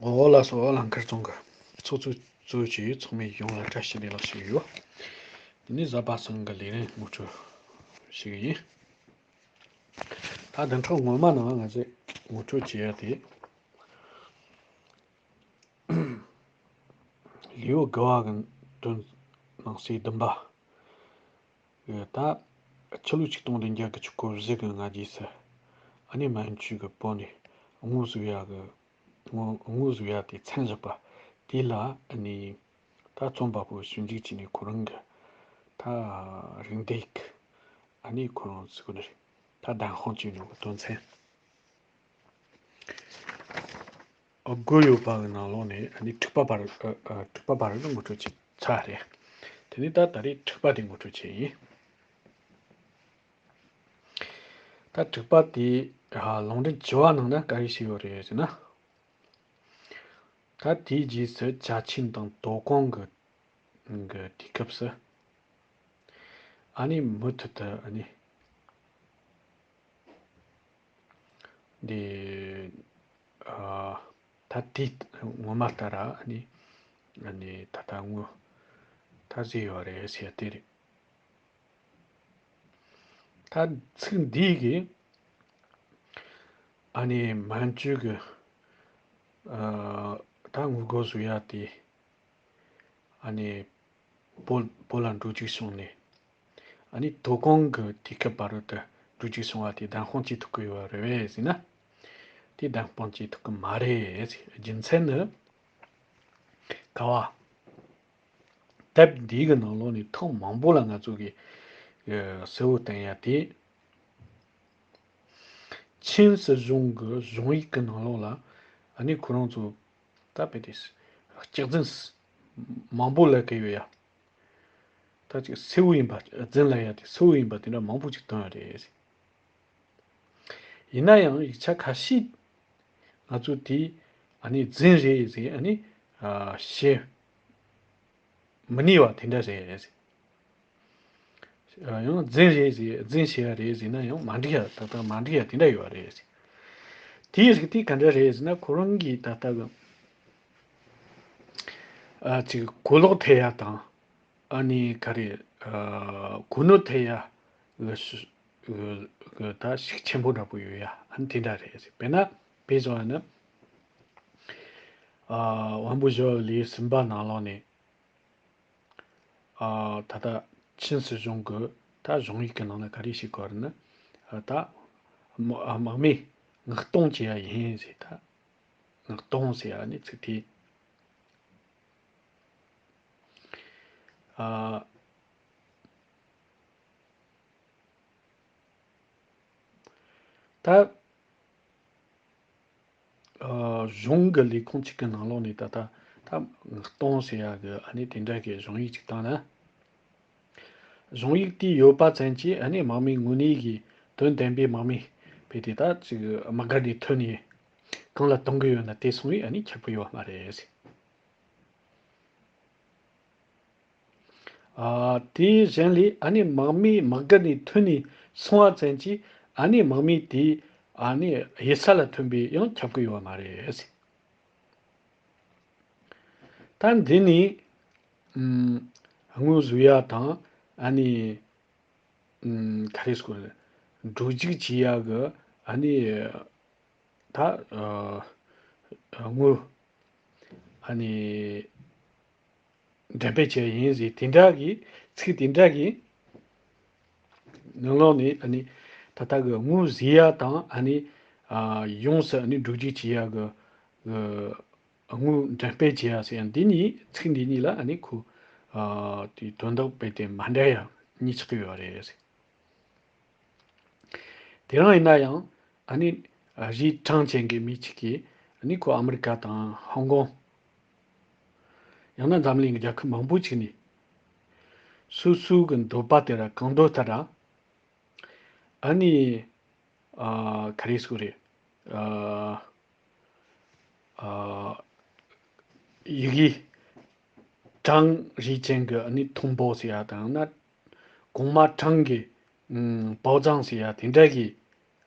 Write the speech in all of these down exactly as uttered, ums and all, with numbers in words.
འོ་ལགས་སོ། ལང་ཁར་རྫོང་གི་ཚོགས་གཙོ་གཙོ་བྱས་ཚོགས་མི་ཡོངས་ལ་བཀྲ་ཤིས་བདེ་ལེགས་ཞུ་གི་ཡོད། དེ་ནས་གཟའ་པ་སངས་ཀྱི་ལས་རིམ་ངོ་སྤྲོད་ཞུ་གི་ཡིན། ད་བདུན་ཕྲག་སྔོན་མ་ནང་ང་ཚོས་ངོ་སྤྲོད་བྱེད་ཡ་དེ། ལེའུ་དགུ་བ་གི་དོན་ནང་གསེས་བདུན་པ། ད་ཕྱི་ལོ་ཆིག་སྟོང་བདུན་བརྒྱ་དགུ་བཅུ་གོ་བཞི་གི་ལྔ་རྗེས་སུ་ཨ་ནེ་མན་ཇུ་གི་བོད་ནས་དངོས་ཟོག་ཡ་གི་དངོས་དངོས་ཟོག་ཡ་དེ་མཚན་བཞག་པ་དེ་ལ་ཨ་ནེ་ད་རྩོམ་པ་པོ་ཞིབ་འཇུག་བྱས་ནས་ཁོ་རང་གི་ད་རིག་འདེད་ཀྱི་ཨ་ནེ་ཁོ་རང་ཚོ་གི་ད་བདམས་དཔང་བྱས་ནོ་གི་དོན་ཚན། ཨ་དགོས་ཡོད་པ་གི་ནང་ལོགས་ནས་ཨ་ནི་དྲུག་པ་བར་ཨ་ཨ་དྲུག་པ་བར་དུ་ངོ་སྤྲོད་ཅིག་ཚར་རེད། དེ་ནས་ད་ད་རེས་དྲུག་པ་དེ་ངོ་སྤྲོད་བྱེད་ཡིན། ད་དྲུག་པ་དེ་ཨ་ལུང་འདྲེན་བཅུ་བ་ནང་ན་ག་རེ་ཞིག་ཡོད་རེད་ཟེར་ན། ད་དེའི་རྗེས་སུ་ཅ་ཆིན་དང་དོ་ཀོང་གི་གི་དུས་སྐབས་སུ་ཨ་ནི་མུ་མཐུད་དུ་ཨ་ནི། འདི་ཨ་ད་དེ་ངོ་མ་ལྟར་ཨ་ནི་ཨ་ནི་ད་ལྟ་དངོས་ད་བཟོས་ཡོད་རེད་ཟེར་དེ་རེད། ད་ཚིག་འདི་གི་ཨ་ནི་མན་ཇུ་གི་ཨ་ད་དངུལ་སྒོར་བཟོ་ཡ་དེ། ཨ་ནི་བོད་བོད་ལ་འགྲོ་རྒྱུག་བྱུང་ནས། ཨ་ནི་དོ་དགོང་གི་དུས་སྐབས་བར་དུ་འགྲོ་རྒྱུག་བྱུང་བ་དེ་བདམས་དཔང་བྱེད་ཐུབ་ཀྱི་ཡོད་རེད་པས་ཟེར་ན། དེ་བདམས་དཔང་བྱེད་ཐུབ་ཀྱི་མ་རེད་ཟེར། རྒྱུ་མཚན་ནི། ག་བ། དེབ་འདིའི་གི་ནང་ལོགས་ནས་ཐེངས་མང་པོ་ལ་ང་ཚོ་གི་གསལ་བོ་བསྟན་ཡ་དེ། ཆིན་སྲིད་གཞུང་གི་གཞུང་ཡིག་གི་ནང་ལོགས་ལ་ཨ་ནི་ཁོ་རང་ཚོ་ད་དཔེ་དེ་སྐྱག་རྫུན་མང་པོ་ལབ་ཀྱི་ཡོད་ཡ། ད་ཅིག་གསལ་བོ་ཡིན་པ་རྫུན་ལབ་ཡ་དེ་གསལ་བོ་ཡིན་པ་དེ་འདྲ་མང་པོ་ཅིག་བཏོན་ཡོད་རེད། ཡིན་ན་ཡང་ཡིག་ཆ་ཁ་ཤས་ང་ཚོ་དེ་ཨ་ནི་རྫུན་རེད་ཟེར་ཨ་ནི་ཨ་བཤད་མི་ནུས་པ་དེ་འདྲ་རེད། ཡང་རྫུན་རེད་ཟེར་རྫུན་བཤད་ཡ་རེད་ཟེར་ན་ཡང་མ་འགྲིག་ཡ་ཏག་ཏག་མ་འགྲིག་ཡ་དེ་འདྲ་ཡོད་རེད། དེའི་རིགས་དེ་ག་འདྲ་རེད་ཟེར་ན་ཁོ་རང་གིས་ད་ལྟ་གི་ཨ་ཅིག་གོ་ལོག་ཐེབས་ཡ་དང་ཨ་ནི་ག་རེ་ཨ་གོ་གནོད་ཐེབས་ཡ་གི་གི་ད་ཤུགས་ཆེན་པོ་འདྲ་པོ་ཡོད་ཡ་ཨ་ནི་དེ་འདྲ་རེད་ཟེར། དཔེར་ན་དཔེ་བཞག་ན་ཨ་དབང་པོ་ཞི་བའི་ལས་གསུམ་པ་ནང་ལོགས་ནས། ཨ་ད་ལྟ་ཆིན་སྲིད་གཞུང་གི་ད་གཞུང་ཡིག་གི་ནང་ན་ག་རེ་ཞིག་གོ་རེད་ན། ཨ་ད་དམག་དམག་མི་མངགས་གཏོང་བྱེད་ཡ་ཡིན་ཟེར། ད་མངགས་གཏོང་ཟེར་ཡ་ནི་ཚིག་དེ་ཨ་ད། ཨ་གཞུང་གི་ལས་ཁུངས་གཅིག་གི་ནང་ལོགས་ནས་ད་ལྟ་ད་མངགས་གཏོང་ཟེར་ཡ་གི་ཨ་ནི་དེ་འདྲ་གི་གཞུང་ཡིག་ཅིག་བཏང་ན། གཞུང་ཡིག་དེ་ཡོད་པ་ཙམ་གྱིས་ཨ་ནི་དམག་མི་དངོས་གནས་ཀྱི་དོན་ལྡན་པའི་དམག་མི་བས་དེ་ད་ཅིག་དམག་སྒར་ནས་ཐོན་ནས་གང་ལ་གཏོང་གི་ཡོད་ན་དེ་སོང་བས་ཨ་ནི་ཁྱབ་གི་ཡོད་མ་རེད། ཨ་དེའི་གཞན་ལས་ཨ་ནི་དམག་མི་དམག་སྒར་ནས་ཐོན་ནས་སོང་བ་ཙམ་གྱིས་ཨ་ནི་དམག་མི་དེ་ཨ་ནི་གཡུལ་ས་ལ་ཐོན་པས་ཡང་ཁྱབ་ཀྱི་ཡོད་མ་རེད། ད་འདི་ནི་ཨམ་དངོས་བཟོ་ཡ་དང་ཨ་ནི་ཨམ་ག་རེ་ཟེར་དགོས་རེད། འགྲོ་རྒྱུག་བྱེད་ཡ་གི་ཨ་ནི་ད་ཨ་དངོས་ཨ་ནི་འགྲེམས་སྤེལ་བྱས་ཡིན་ཟེར་དེ་འདྲ་གི་ཚིག་དེ་འདྲ་གི་ནང་ལོགས་ནས་ཨ་ནི་ད་ལྟ་གི་དངོས་བཟོ་ཡ་དང་ཨ་ནི་ཨ་ཡོངས་སུ་ཨ་ནི་འགྲོ་རྒྱུག་བྱེད་ཡ་གི་གི་དངོས་འགྲེམས་སྤེལ་བྱེད་ཡ་ཟེར་ཡ་འདི་གཉིས་ཚིག་འདི་གཉིས་ལ་ཨ་ནི་ཁོ་ཨ་དེའི་དོན་དག་རྦད་དེ་མ་འདྲ་ཡ་གཉིས་ཆགས་ཀྱི་ཡོད་རེད། དེ་རང་ཡིན་ན་ཡང་ཨ་ནི་རིས་གྲངས་ཅན་གྱི་མི་གཅིག་གིས་ཨ་ནི་ཁོ་ཨ་མི་རི་ཀ་དང་ཧོང་ཀོང་ཡང་ན་འཛམ་གླིང་གི་རྒྱལ་ཁབ་མང་པོ་ཅིག་ནས་སོ་སོའི་གི་འདོད་པ་དེ་ར་གང་འདོད་ལྟར་ར་ཨ་ནི་ཨ་ག་རེ་ཟེར་དགོས་རེད། ཨ་ཨ་ཡི་གེ་གྲངས་རིས་ཅན་གྱི་ཨ་ནི་ཐོང་པོ་ཟེར་ཡ་དང་ན། གོང་མ་གྲངས་ཀྱི་ཨམ་པའོ་ཙང་ཟེར་ཡ་དེ་འདྲ་གི་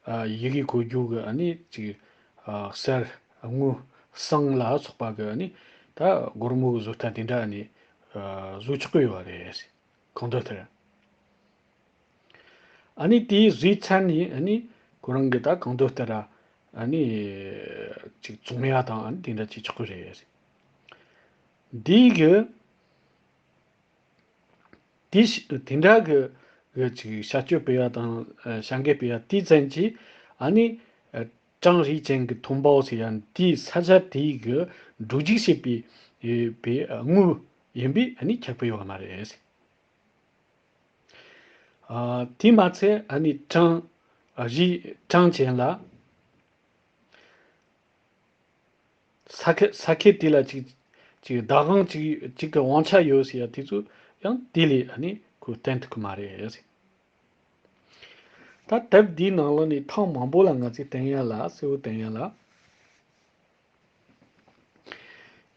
ཨ་ཡི་གེ་གོ་རྒྱུ་གི་ཨ་ནི་ཅིག་ཨ་གསེར་དངུལ་ ཟངས་ལ་སོགས་པ་གི་ཨ་ནི་ད་སྒོར་མོ་གི་བཟོ་ལྟ་དེ་འདྲ་ཨ་ནི་བཟོ་ཆོག་གི་ཡོད་རེད། གང་འདོད་ལྟར། ཨ་ནི་དེའི་བཟོས་ཚར་ནས་ཨ་ནི་ཁོ་རང་གི་ད་གང་འདོད་ལྟར་ཨ་ནི་ཅིག་བཙོང་ཡ་དང་ཨ་ནི་དེ་འདྲ་བྱེད་ཆོག་གི་རེད། འདི་གི་དེ་ཞི་དེ་འདྲ་གི་གི་ཅིག་བྱ་སྤྱོད་སྤེལ་བ་དང་ཨ་བྱ་འགུལ་སྤེལ་བ་དེ་ཙམ་གྱིས་ཨ་ནི་ཨ་གྲངས་རིགས་ཅན་གྱི་ཐོང་པའོ་ཟེར་ཡ་དེའི་ས་ཆ་དེའི་གི་འགྲོ་རྒྱུག་བྱེད་པའི་ཨེ་པའི་དངོས་ཡིན་པས་ཨ་ནི་ཁྱབ་ཀྱི་ཡོད་མ་རེད། ཨ་དེ་མ་ཚད་ཨ་ནི་གྲངས་ཨ་རིགས་གྲངས་ཅན་ལ། ས་ཁུལ་ས་ཁུལ་དེ་ལ་ཅིག་ཅིག་བདག་དབང་ཅིག་ཅིག་གི་དབང་ཆ་ཡོད་ཟེར་ཡ་དེ་ཚོ་ཡང་དེ་ལས་ཨ་ནི་ཁོས་བསྟན་ཐུབ་ཀྱི་མ་རེད། ད་དེབ་འདིའི་ནང་ལོགས་ནས་ཐེངས་མང་པོ་ལ་ང་ཚོས་བསྟན་ཡ་ལ་གསལ་བོ་བསྟན་ཡ་ལ།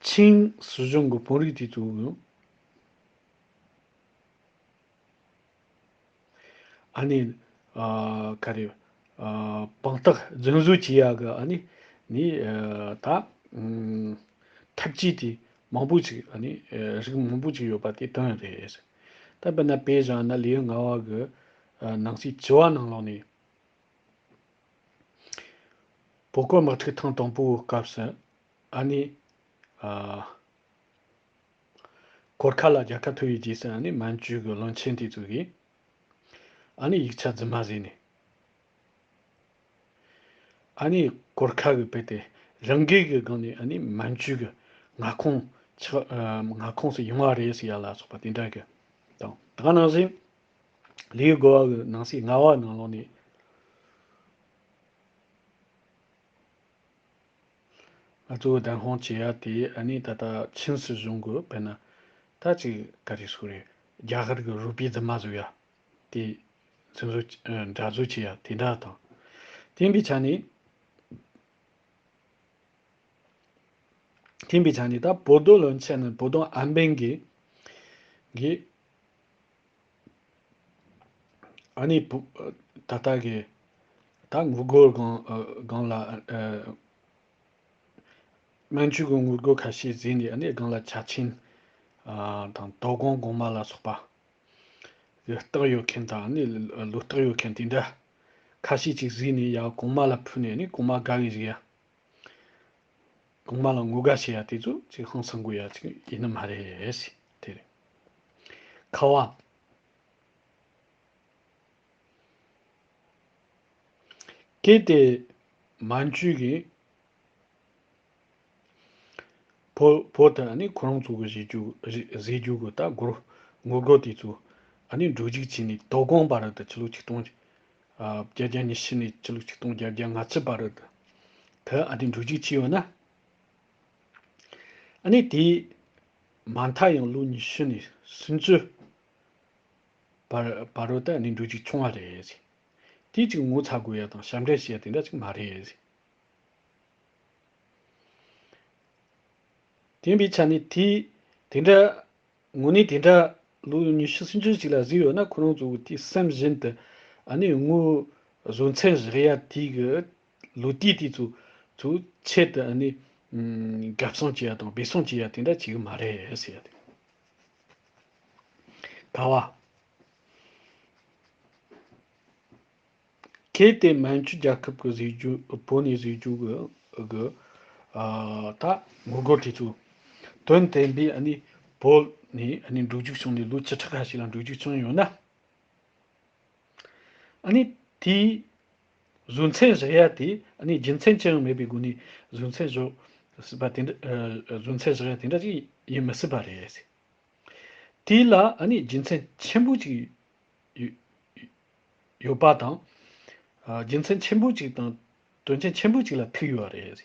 ཆིང་སྲིད་གཞུང་གི་དཔོན་རིགས་དེ་ཚོ་གི་ཨ་ནི་ཨ་ག་རེ་ཨ་དཔང་རྟགས་རྫུན་བཟོ་བྱེད་ཡག་གི་ཨ་ནི་ནི་ཨ་ད་ཨུམ་ཐབས་ཇུས་དེ་མང་པོ་ཅིག་ཨ་ནི་ཨ་རིགས་མང་པོ་ཅིག་ཡོད་པ་དེ་དོན་རེད། ད་དཔེར་ན་དཔེ་བཞག་ན་ལེའུ་ལྔ་བ་གི་ཨ་ནང་གསེས་བཅུ་བ་ནང་ལོགས་ནས། བོད་སྐོར་དམག་འཁྲུག་ཐེངས་དང་པོའི་སྐབས་སུ་ཨ་ནི་ཨ་གོར་ཁ་ལ་རྒྱལ་ཁ་ཐོབ་པའི་རྗེས་སུ་ཨ་ནི་མན་ཇུ་གི་བློན་ཆེན་དེ་ཚོ་གིས་ཨ་ནི་ཡིག་ཆ་རྫུན་མ་བཟོས་ནས་ཨ་ནི་གོར་ཁ་གི་དཔེ་དེ་རང་འགུལ་གྱི་སྒང་ནས་ཨ་ནི་མན་ཇུ་གི་མངའ་ཁོངས་ཆགས་ཨ་མངའ་ཁོངས་སུ་ཡོང་བ་རེད་ཟེར་ཡ་ལ་སོགས་པ་དེ་འདྲ་གི་དང་། ད་ག་ནང་བཞིན་ལེའུ་དགུ་བ་གི་ནང་གསེས་ལྔ་བ་ནང་ལོགས་ནས། ང་ཚོ་བདམས་དཔང་བྱེད་ཡ་དེ་ཨ་ནི་ད་ལྟ་ཆིན་སྲིད་གཞུང་གི་དཔེར་ན་ད་ཅིག་ག་རེ་ཟེར་རེད། རྒྱ་གར་གྱི་རུ་པི་རྫུན་མ་བཟོ་ཡ་དེ་རྫུན་བཟོ་ཨ་འདྲ་བཟོ་བྱེད་ཡ་དེ་འདྲ་དང་། དེ་ཡིན་པའི་ཆ་ནས་དེ་ཡིན་པའི་ཆ་ནས་ད་བོད་དོན་བློན་ཆེན་ནི་བོད་དོན་ཨན་པན་གྱི་གི་ཨ་ནི་བུ་ད་ལྟ་གི་ད་ངོ་རྒོལ་སྒང་ཨ་སྒང་ལ་ཨ་མན་ཇུ་གི་ངོ་རྒོལ་ཁ་ཤས་ཟིན་ནས་ཨ་ནི་སྒང་ལ་ཆ་ཆེན་ཨ་དང་དོ་དགོང་གོང་མ་ལ་སོགས་པ་གི་རྟགས་ཡོད་མཁན་དང་ཨ་ནི་ལོ་རྟགས་ཡོད་མཁན་དེ་འདྲ་ཁ་ཤས་ཅིག་ཟིན་ནས་ཡ་གོང་མ་ལ་ཕུལ་ནས་ཨ་ནི་གོང་མ་དགའ་གི་ཞིག་ཡ། གོང་མ་ལ་ངོ་དགའ་བྱེད་ཡ་དེ་ཚོ་ཅིག་ཧང་སང་དགོས་ཡ་ཅིག་ཡིན་ནི་མ་རེད་ཟེར་དེ་རེད། ཁ་བ། གལ་ཏེ་མན་ཇུ་གིས་བོད་བོད་དུ་ཨ་ནི་ཁོ་རང་ཚོ་གི་བཟོས་རྒྱུ་བཟོས་རྒྱུ་གི་ད་སྒོར་ངོ་རྒོལ་དེ་ཚོ་ཨ་ནི་འགྲོ་རྒྱུག་བྱས་ནས་དོ་དགོང་བར་དུ་ཕྱི་ལོ་ཆིག་སྟོང་ཨ་བརྒྱད་བརྒྱ་ཉི་ཤུ་ནས་ཕྱི་ལོ་ཆིག་སྟོང་བརྒྱད་བརྒྱ་ལྔ་བཅུ་བར་དུ་ཨ་ནི་འགྲོ་རྒྱུག་བྱས་ཡོད་ན། ཨ་ནི་དེའི་མ་མཐའ་ཡང་ལོ་ཉི་ཤུ་ནས་སུམ་ཅུ་བར་བར་དུ་ཨ་ནི་འགྲོ་རྒྱུག་བྱུང་བ་རེད། དེ་གཅིག་ངོ་ཚ་དགོས་ཡ་དང་ཞབས་འདྲེན་བྱེད་ཡ་དེ་འདྲ་གཅིག་མ་རེད། དེ་ཡིན་པའི་ཆ་ནས་དེ་དེ་འདྲ་དངོས་གནས་དེ་འདྲ་ལོ་ཉི་ཤུ་སུམ་ཅུ་ཅིག་ལ་གཟིགས་ཡོད་ན་ཁོ་རང་ཚོ་དེ་སེམས་བཞིན་དུ་ཨ་ནི་དངོས་བཟོ་ཚན་བཞག་ཡ་དེ་གི་ལོ་དུས་དེ་ཚོ་ཚོ་ཆེད་དུ་ཨ་ནི་ཨམ་དགའ་བསུ་བྱེད་ཡ་དང་འབུལ་སྲུང་བྱེད་ཡ་དེ་འདྲ་བྱེད་གི་མ་རེད་ཟེར་ཡ་དེ། ག་བ། གལ་ཏེ་མན་ཇུ་རྒྱལ་ཁབ་ཀྱི་བཟོས་རྒྱུ་བོད་ནས་བཟོས་རྒྱུ་གི་གི་ཨ་ད་ངོ་རྒོལ་དེ་ཚོ་དོན་བསྟན་པའི་ཨ་ནི་བོད་ནས་ཨ་ནི་འགྲོ་རྒྱུག་བྱུང་ནས་ལོ་བཅུ་ཕྲག་ཁ་ཤས་ལ་འགྲོ་རྒྱུག་བྱུང་ཡོད་ན། ཨ་ནི་དེའི་བཟོ་ཚན་བཞག་ཡ་དེ་ཨ་ནི་རྒྱུ་མཚན་ཅི་ཡང་མེད་པའི་སྒོ་ནས་བཟོ་ཚན་བཞག་སྲིད་པ་དེ་འདྲ་ཨ་བཟོ་ཚན་བཞག་ཡ་དེ་འདྲ་ཅིག་ཡིན་མི་སྲིད་པ་རེད། དེ་ལ་ཨ་ནི་རྒྱུ་མཚན་ཆེན་པོ་ཅིག་ཡོད་ཡོད་པ་དང་། ཨ་རྒྱུ་མཚན་ཆེན་པོ་ཅིག་དང་དོན་རྐྱེན་ཆེན་པོ་ཅིག་ལ་ཐུག་ཡོད་པ་རེད།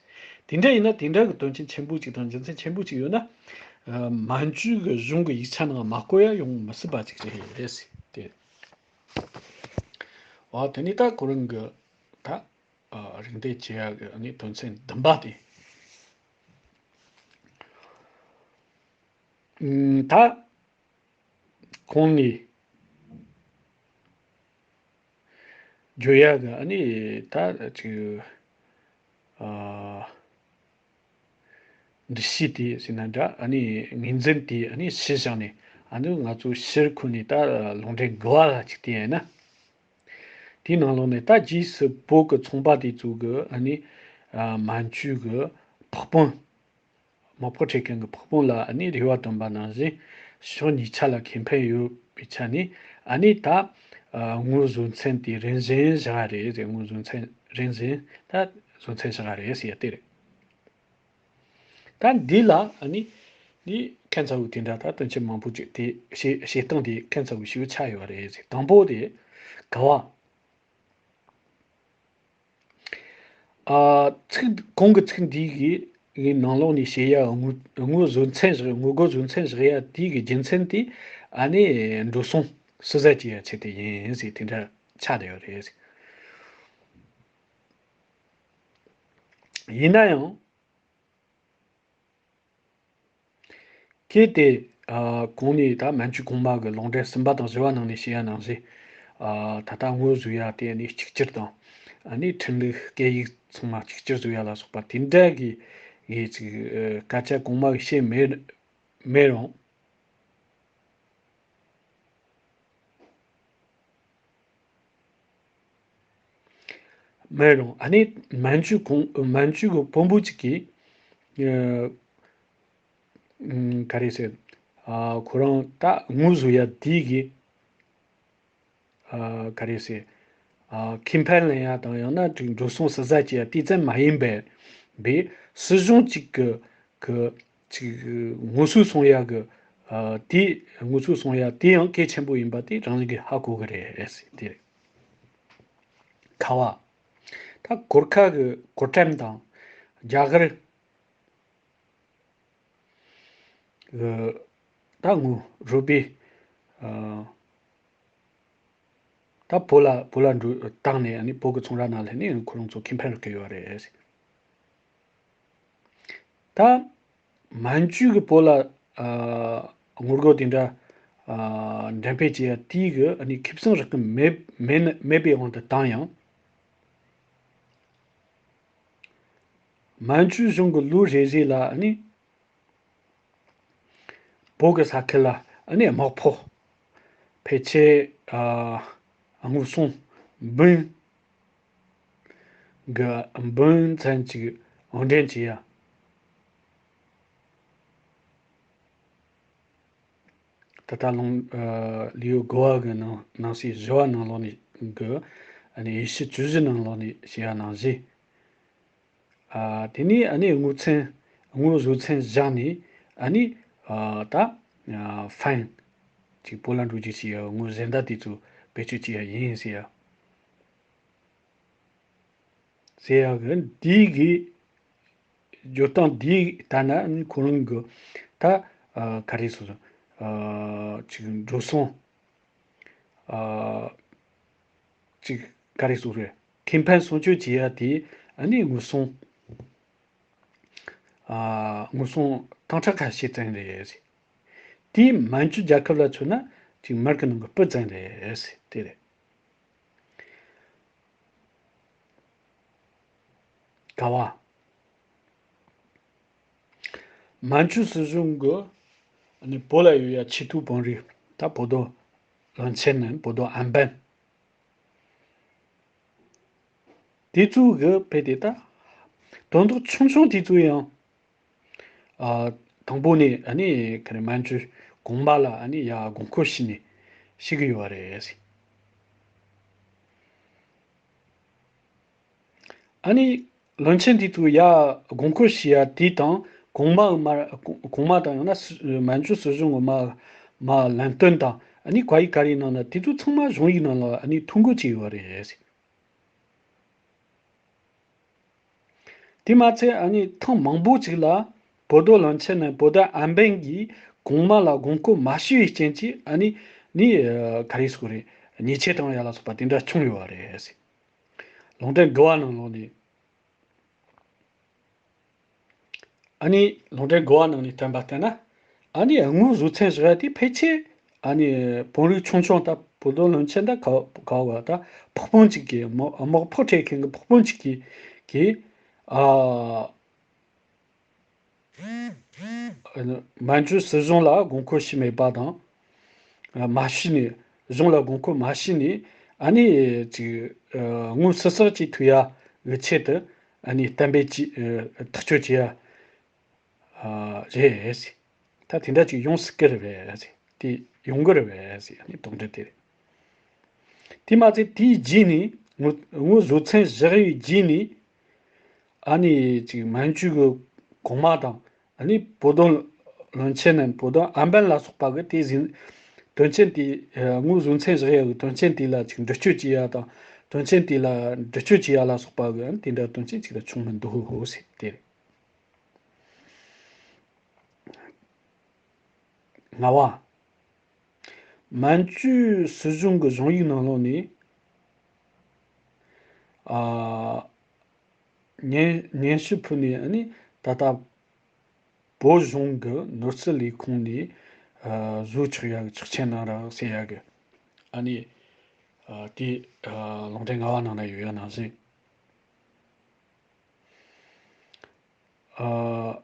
དེ་འདྲ་ཡིན་ན་དེ་འདྲ་གི་དོན་རྐྱེན་ཆེན་པོ་ཅིག་དང་རྒྱུ་མཚན་ཆེན་པོ་ཅིག་ཡོད་ན། ཨ་མན་ཇུ་གི་གཞུང་གི་ཡིག་ཆ་ནང་མ་བཀོད་ཡ་ཡོང་མི་སྲིད་པ་ཅིག་རེད་ཟེར་ཏེ། འོ་དེ་ནི་ད་ཁོ་རང་གི་ད་ཨ་རིགས་འདེད་བྱེད་ཡ་གི་ནི་དོན་ཚན་བདུན་པ་དེ། ཨུམ་ད། ཁོང་ནི་བརྗོད་ཡག་གི་ཨ་ནི་ད་ཅིག་ཨ་ འདྲི་གཞི་དེ་ཟེར་ན་འདྲ། ཨ་ནི་ངོས་འཛིན་དེ་ཨ་ནི་ཕྱི་བཞག་ནས། ཨ་ནི་ང་ཚོ་ཕྱིར་འཁོར་ནས་ད་ལུང་འདྲེན་དགུ་བ་ལ་ཅིག་བལྟས་ཡིན་ན། དེའི་ནང་ལོགས་ནས་ད་རྗེས་སུ་བོད་ཀྱི་ཚོང་པ་དེ་ཚོ་གི་ཨ་ནི་ཨ་མན་ཇུ་གི་ཕོགས་དཔོན། དམག་དཔོན་ཁྲིད་མཁན་གྱི་ཕོགས་དཔོན་ལ་ཨ་ནི་རེ་བ་བཏོན་པ་ནང་བཞིན། ཕྱོགས་གཉིས་ཆ་ལ་ཁེ་ཕན་ཡོད་པའི་ཆ་ནས། ཨ་ནི་ད་ཨ་དངུལ་བཟོ་མཚམས་དེ་རིམ་བཞིན་བཞག་རེད་ཟེར། དངུལ་བཟོ་མཚམས་རིམ་བཞིན་ད་བཟོ་མཚམས་བཞག་རེད་ཟེར་ཡ་དེ་རེད། ད་འདི་ལ་ཨ་ནི་འདི་ཁ་ཚ་བོ་དེ་འདྲ། ད་དོན་ཆེན་མང་པོ་ཅིག་དེ་བཤད་བཤད་སྟངས་དེ་ཁ་ཚ་བོ་ཞིག་ཆགས་ཡོད་རེད་ཟེར། དང་པོ་དེ་ག་བ། ཨ་ཚིག་གོང་གི་ཚིག་འདི་གི་གི་ནང་ལོགས་ནས་བཤད་ཡ། དངུལ་དངུལ་བཟོ་མཚམས་བཞག་དངུལ་སྒོར་བཟོ་མཚམས་བཞག་ཡ་དེ་གི་རྒྱུ་མཚན་དེ་ཨ་ནི་འགྲོ་སོང་ཕྱིར་བསྡུ་བྱེད་ཡ་ཆེད་དུ་ཡིན་ཟེར། དེ་འདྲ་ཆགས་བསྡད་ཡོད་རེད། ཡིན་ན་ཡང་། གལ་ཏེ་ཨ་གོང་ནས་ད་མན་ཇུ་གོང་མ་གི་ལུང་འདྲེན་གསུམ་པ་དང་བཞི་བ་ནང་ནས་བཤད་ཡ་ནང་བཞིན། ཨ་ད་ལྟ་དངུལ་བཟོ་ཡ་དེ་ནི་གཅིག་གྱུར་དང་། ཨ་ནི་འཕྲིན་ལུགས་སྐད་ཡིག་ཚང་མ་གཅིག་གྱུར་བཟོ་ཡ་ལ་སོགས་པ་དེ་འདྲ་གི་ཡི་ཅིག་ཨ་སྐད་ཆ་གོང་མ་གི་བཤད་མེད་མེད་རུང་། མེད་རུང་ཨ་ནི་མན་ཇུ་གོང་མན་ཇུ་གི་དཔོན་པོ་གཅིག་གིས་ཨ་ཨམ་ག་རེ་ཟེར། ཨ་ཁོ་རང་ད་དངུལ་བཟོ་ཡ་དེ་གི་ཨ་ག་རེ་ཟེར། ཨ་ཁེ་ཕན་ལེན་ཡ་དང་ཡང་ན་ཅིག་འགྲོ་སོང་ཕྱིར་བསྡུ་བྱེད་ཡ་དེ་ཙམ་མ་ཡིན་པའི་པའི་སྲིད་གཞུང་གཅིག་གི་གི་ཅིག་ངོ་སོ་སྲུང་ཡ་གི་ཨ་དེ་ངོ་སོ་སྲུང་ཡ་དེ་ཡང་གལ་ཆེན་པོ་ཡིན་པ་དེ་རང་ཉིད་ཀྱིས་ཧ་གོ་གི་རེད་ཟེར། དེ་རེད། ག་བ། ད་གོར་ཁ་གི་གོར་ཀྲམ་དང་རྒྱ་གར་གི་ད་དངུལ་རུ་པི་ཨ་ད་བོད་ལ་བོད་ལ་འགྲོ་བཏང་ནས་ཨ་ནི་བོད་ཀྱི་ཚོང་ར་ནང་སླེབས་ནས་ཁོ་རང་ཚོ་ཁེ་ཕན་རག་གི་ཡོད་རེད། ད་མན་ཇུ་གི་བོད་ལ་ཨ་དངུལ་སྒོར་དེ་འདྲ་ཨ་འགྲེམས་སྤེལ་བྱེད་ཡ་དེའི་གི་ཨ་ནི་ཁེ་བཟང་རག་གི་མེད་མེད་ན་མེད་པའི་དབང་དུ་བཏང་ཡང་། མན་ཇུ་གཞུང་གི་ལོ་རེ་རེ་ལ་ཨ་ནི་བོད་ཀྱི་ས་ཁུལ་ལ་ཨ་ནི་དམག་ཕོགས་ཕལ་ཆེར་ཨ་དངུལ་སྲུང་འབུམ་གི་འབུམ་ཚན་གཅིག་དབོར་འདྲེན་བྱེད་ཡ། ད་ལྟ་ལུང་ཨ་ལེའུ་དགུ་བ་གི་ནང་ནང་གསེས་བཞི་བ་ནང་ལོགས་ནས་གི་ཨ་ནི་ཡེ་ཤུ་བཅུ་བཞི་ནང་ལོགས་ནས་བཤད་ཡ་ནང་བཞིན། ཨ་དེ་ནས་ཨ་ནི་དངུལ་ཚན་དངུལ་བཟོ་མཚམས་བཞག་ནས་ཨ་ནི་ཨ་ད་ཨ་ཧྥན་ཅིག་བོད་ལ་འགྲོ་རྒྱུ་བྱེད་ཡ་དངུལ་གཞན་དག་དེ་ཚོ་བེད་སྤྱོད་བྱེད་ཡ་ཡིན་ཟེར་ཡ། ཟེར་ཡག་གི་འདི་གི་སྦྱོར་སྟངས་འདི་ལྟར་ན་ཁོ་རང་གི་ད་ཨ་ག་རེ་ཟེར་ཨ་ཅིག་འགྲོ་སོང་ཨ་ཅིག་ག་རེ་ཟེར་རེད། ཁེ་ཕན་སྲུང་སྐྱོབ་བྱེད་ཡ་དེ་ཨ་ནི་དངུལ་སྲུང་ཨ་དངུལ་སྲུང་སྟོང་ཕྲག་ཁ་ཤས་ཙམ་རེད། དེ་མན་ཇུ་རྒྱལ་ཁབ་ལ་མཚོན་ན་ཅིག་མར་གི་ནང་གི་སྤུ་ཙམ་རེད། དེ་རེད། ག་བ། མན་ཇུ་སྲིད་གཞུང་གི་ནི་བོད་ལ་ཡོད་ཡ་ཆེས་མཐོའི་དཔོན་རིགས་ད་བོད་དོ་བློན་ཆེན་ནི་བོད་དོ་ཨན་པན། དེ་ཚོ་གི་ཕེ་དེ་ད་དོན་དག་ཆུང་ཆུང་དེ་ཚོ་ཡང་ཨ་དང་པོ་ནས་ཨ་ནི་ཁ་རེ་མན་ཇུ་གོང་མ་ལ་ཨ་ནི་ཡ་དགོངས་སྐོར་ཞུས་ནས་ཤི་གི་ཡོད་རེད། ཨ་ནི་བློན་ཆེན་དེ་ཚོ་ཡ་དགོངས་སྐོར་ཞུ་ཡ་དེ་དང་གོང་མ་མ་གོང་མ་དང་ཡང་ན་སྲི་མན་ཇུ་སྲིད་གཞུང་གི་མ་མ་ལམ་སྟོན་དང་ཨ་ནི་བཀའ་ཡིག་ག་རེ་ནང་ན་དེ་ཚོ་ཚང་མ་གཞུང་ཡིག་ནང་ལ་ཨ་ནི་ཐོ་འགོད་བྱས་ཡོད་རེད། དེ་མ་ཚད་ཨ་ནི་ཐེངས་མང་པོ་ཅིག་ལ་བོད་དོ་བློན་ཆེན་ནས་བོད་དོ་ཨན་པན་གྱིས་གོང་མ་ལ་དགོངས་སྐོར་མ་ཞུ་བའི་རྐྱེན་གྱིས་ཨ་ནི་ནི་ག་རེ་ཟེར་དགོས་རེད། ཉེས་ཆད་དང་ཡ་ལ་སོགས་པ་དེ་འདྲ་བྱུང་ཡོད་རེད། ལུང་འདྲེན་དགུ་བ་ནང་ལོགས་ནས། ཨ་ནི་ལུང་འདྲེན་དགུ་བ་ནང་ནས་བསྟན་པ་བསྟན་ན། ཨ་ནི་དངུལ་བཟོ་ཚན་བཟོ་ཡ་དེ་ཕལ་ཆེར་ཨ་ནི་དཔོན་རིགས་ཆུང་ཆུང་ད་བོད་དོ་བློན་ཆེན་ད་ག་ག་བ་ད་ཕོགས་དཔོན་གཅིག་གིས་དམག་དམག་ཕོགས་སྤྲད་མཁན་གྱི་ཕོགས་དཔོན་གཅིག་གིས་གིས་ཨ་ མན་ཇུ་སྲིད་གཞུང་ལ་དགོངས་སྐོར་ཞུས་མེད་པ་དང་། མ་ཞུས་ནས། གཞུང་ལ་དགོངས་སྐོར་མ་ཞུས་ནས། ཨ་ནི་ཅིག་དངུལ་སིབ་སིབ་ཅིག་ཐོབ་ཡ་གི་ཆེད་དུ། ཨ་ནི་གཏན་འབེབས་ཀྱིས་ཐག་གཅོད་བྱས་ཡ་རེད། ད་དེ་འདྲ་ཅིག་ཡོང་སྲིད་ཀྱི་རེད་པས། དེ་ཡོང་གི་རེད་པས། ཨ་ནི་དོགས་འདྲི་དེ་རེད། དེ་མ་ཚད་དེའི་རྗེས་ནས་ངོ་ངོ་བཟོ་ཚན་བཞག་ཡོད་རྗེས་ནས། ཨ་ནི་ཅིག་མན་ཇུ་གི་གོང་མ་དང་། ཨ་ནི་བོ་དོན་བློན་ཆེན་ནམ་བོ་དོན་ཨམ་བན་ལ་སོགས་པ་གི་དེ་ཟིན། དོན་ཆེན་དེ་ངོ་བཟོ་ཚན་བཞག་ཡ་གི་དོན་ཆེན་དེ་ལ་ཅིག་འདྲི་གཅོད་བྱེད་ཡ་དང་། དོན་ཆེན་དེ་ལ་འདྲི་གཅོད་བྱེད་ཡ་ལ་སོགས་པ་གི་ཨ་ནི་དེ་འདྲ་དོན་ཆེན་ཅིག་ལ་བྱུང་མི་འདུག་ཧོ་ཟེར་དེ་རེད། ལྔ་པ། མན་ཇུའི་སྲིད་གཞུང་གི་གཞུང་ཡིག་ནང་ལོགས་ནས། ཨ། སྙན་སྙན་ཞུ་ཕུལ་ནས། ཨ་ནི་ད་ལྟ་བོད་གཞུང་གི་ནོར་སྲིད་ལས་ཁུངས་ནས། ཨ། བཟོ་ཆོག་ཡ་གི་ཆོག་མཆན་གནང་རོགས་ཟེར་ཡ་གི། ཨ་ནི། ཨ། དེ། ཨ། ལུང་འདྲེན་ལྔ་པ་ནང་ན་ཡོད་ཡ་ནང་བཞིན། ཨ།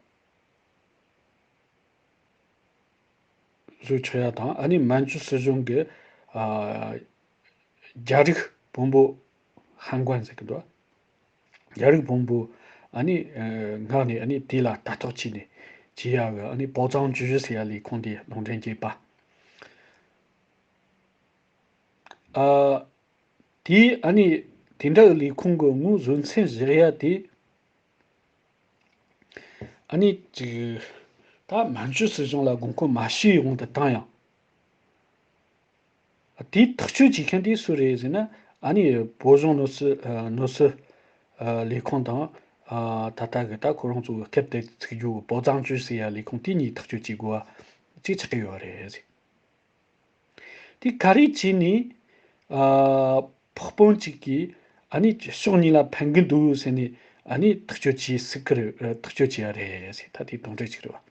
བཟོ་ཆོག་ཡ་དང་། ཨ་ནི་མན་ཇུ་སྲིད་གཞུང་གི། ཨ། རྒྱ་རིགས་བོན་པོ་ཧན་གོན་ཟེར་གི་འདུག་རྒྱ་རིགས་བོན་པོ། ཨ་ནི། ཨ། མངགས་ནས། ཨ་ནི་དེ་ལ་ལྟ་རྟོག་བྱས་ནས་བྱེད་ཡ་གི། ཨ་ནི་保障局ཟེར་ཡ་ལས་ཁུངས་དེ་ལུང་འདྲེན་བྱས་པ། ཨ། དེ། ཨ་ནི་དེ་འདྲ་གི་ལས་ཁུངས་གི་ངོ་བཟོ་ཚན་བཞག་ཡ་དེ། ཨ་ནི་ཅིག་ད་མན་ཇུ་སྲིད་གཞུང་ལ་དགོངས་སྐོར་མ་ཞུས་ཡོང་དུ་བཏང་ཡང་། དེའི་ཐག་གཅོད་བྱེད་མཁན་དེ་སུ་རེད་ཟེར་ན། ཨ་ནི་བོད་གཞུང་ནོར་སྲིད། ཨ། ནོར་སྲིད། ཨ། ལས་ཁུངས་དང་། ཨ། ད་ལྟ་གི་ད་ཁོ་རང་ཚོ་གི་སྐབས་དེ་ཚིག་རྒྱུ་保障局ཟེར་ཡ་ལས་ཁུངས་དེ་གཉིས་ཐག་གཅོད་བྱེད་དགོས་པ་ཅིག་ཆགས་ཀྱི་ཡོད་རེད། དེ་ག་རེ་བྱས་ནས། ཨ། ཕོགས་དཔོན་གཅིག་གིས། ཨ་ནི་ཕྱོགས་གཉིས་ལ་ཕན་གྱི་འདུག་ཟེར་ནས། ཨ་ནི་ཐག་གཅོད་བྱེད་སྲིད་ཀྱི་རེད། ཐག་གཅོད་བྱེད་ཡ་རེད་ཟེར། ད་དེ་དོགས་འདྲི་ཅིག་རེད་བ།